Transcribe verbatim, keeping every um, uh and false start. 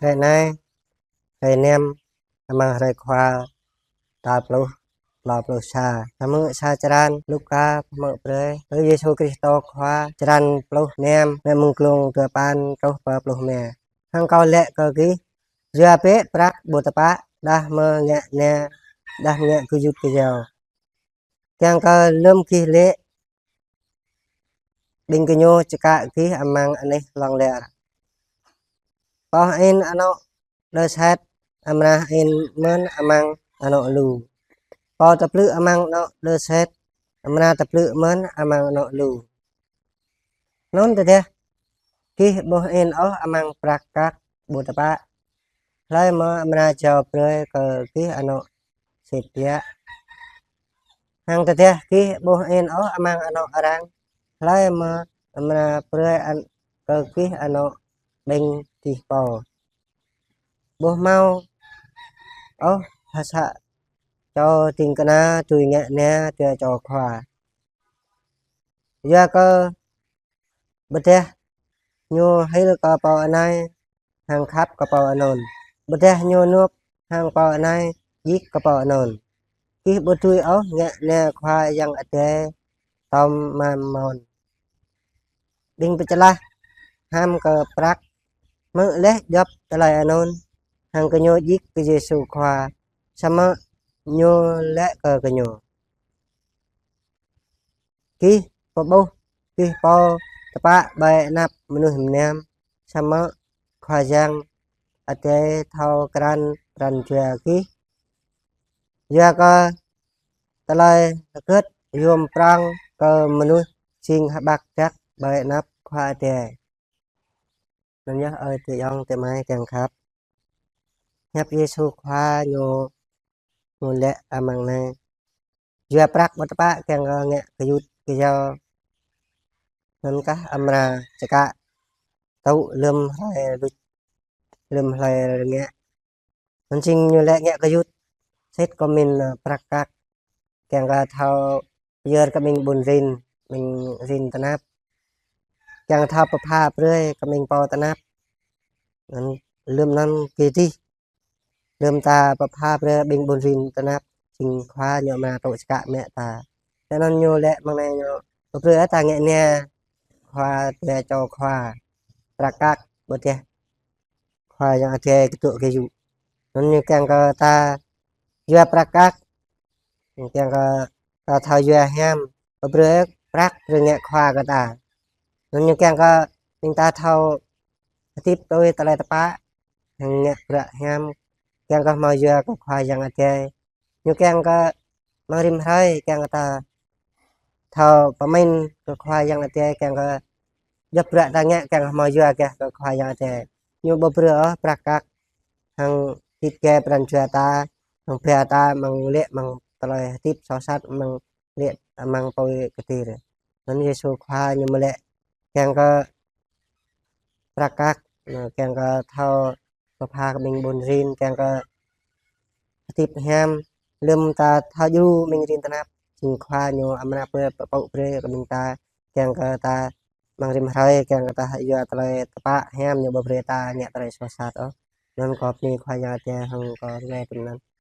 Hrơi anai, hrơi năm, amăng hrơi Khua tal pluh, klâo pluh sa. Samơ̆ sa črăn Luka pơmơ̆ brơi kơ Yêsu Krist Khua, črăn pluh năm, mơ̆ng glông duapăn truh pơ pluh rơma. Hăng kâo laĭ kơ gih, yua bĕ prăk ƀu tơpă, đah mơ̆ ngă na, đah mơ̆ ngă gơyut gơyâo. Kiăng kơ lơ̆m gih laĭ, ƀing gơñu čơkă gih amăng anih hlŏng lar. Pô hơĭn anŏ đơ sĕt, amra hơĭn mơ̆n amăng anŏ lu. Pô tơplư̆ amăng anŏ đơ sĕt, amra tơplư̆ mơ̆n amăng anŏ lu. Anŭn tơdah gih ƀu hơĭn ôh amăng prăk kăk ƀu tơpă, hlơi mơ̆ amra jao brơi kơ gih anŏ sĭt biă? Hăng tơdah gih ƀu hơĭn ôh amăng anŏ arăng, hlơi mơ̆ amra brơi an-, kơ gih anŏ ƀing gih pô? Ƀu hmâo ôh ha sa čô ding kơna dưi ngă na tui čô khua. Yua kơ ƀôdah ñu hil kơ pô anai hăng khăp kơ pô anŭn, ƀôdah ñu nŭp hăng pô anai djik kơ pô anŭn. Gih ƀu dưi ôh ngă na Khua Yang Adai tŏm Mamôn. Ƀing pơčlah ham kơ prăk hmư̆ laih djŏp tơlơi anŭn, hăng gơñu djik kơ Yêsu Khua, samơ̆ ñu laĭ kơ gơñu: Gih pơƀuh, gih pô tơpă ƀơi anăp mơnuih mơnam, samơ̆ Khua Yang Adai thâo krăn pran jua gih. Yua kơ tơlơi hơget yôm prŏng kơ mơnuih jing hơƀak jăk ƀơi anăp Khua Adai. Anŭn yơh, ơ adơi ayŏng adơi amai kiăng khăp. Hiăp Yêsu Khua ñu, ñu laĭ amăng anai: Yua prăk ƀu tơpă kiăng kơ ngă gơyut gơyâo. Anŭn kah amra čơkă tŭ lơ̆m hlơi luč, lơ̆m hlơi rơngiă. Anŭn jing ñu laĭ ngă gơyut, sĭt kơ mĭn, ơ, prăk kăk. Kiăng kơ thâo pơyơr kơ ƀing ƀun rin, ƀing rin tơnap. Kiăng thâo pơpha brơi kơ ƀing pô tơnap. Anŭn lơ̆m anŭn kơdih, lơ̆m ta pơpha brơi ƀing ƀun rin tơnap, jing Khua ñu amra tŭ čơkă mă ta. Tơ anŭn ñu laĭ mơ̆ng anai ñu, ƀu brơi ta ngă na Khua tui čô khua, prăk kăk, ƀôdah Khua Yang Adai kơtŭ kơyŭ. Anŭn ñu kiăng kơ ta yua prăk kăk, ñu kiăng kơ ta thâo yua hiam, ƀu brơi prăk brơi ngă khua kơ ta. Anŭn ñu kiăng kơ ƀing ta thâo hơdip tui tơlơi tơpă, hăng ngă bruă hiam, kiăng kơ hmâo yua kơ Khua Yang Adai. Ñu kiăng kơ amăng rĭm hrơi, kiăng kơ ta thâo pơmĭn kơ Khua Yang Adai, kiăng kơ djŏp bruă ta ngă kiăng hmâo yua gah kơ Khua Yang Adai. Ñu ƀu brơi ôh prăk kăk hăng hơdip gai pran jua ta, hăng ba ta amăng laĭ amăng tơlơi hơdip soh sat, amăng laĭ amăng apui kơtir. Anŭn Yêsu Khua ñu mơ̆ laĭ kiăng kơ prăk kăk, anŭn kiăng kơ thâo pơpha kơ ƀing ƀun rin, kiăng kơ hơdip hiam, lơ̆m ta thâo djru ƀing rin tơnap, jing Khua ñu amra pơpŭ brơi kơ ƀing ta, kiăng kơ ta amăng rĭm hrơi, kiăng kơ ta yua tơlơi tơpă hiam, ñu ƀu brơi ta ngă tơlơi soh sat ôh. Anŭn kâo bơni Khua Yang Adai hăng kâo rơngai tui anŭn.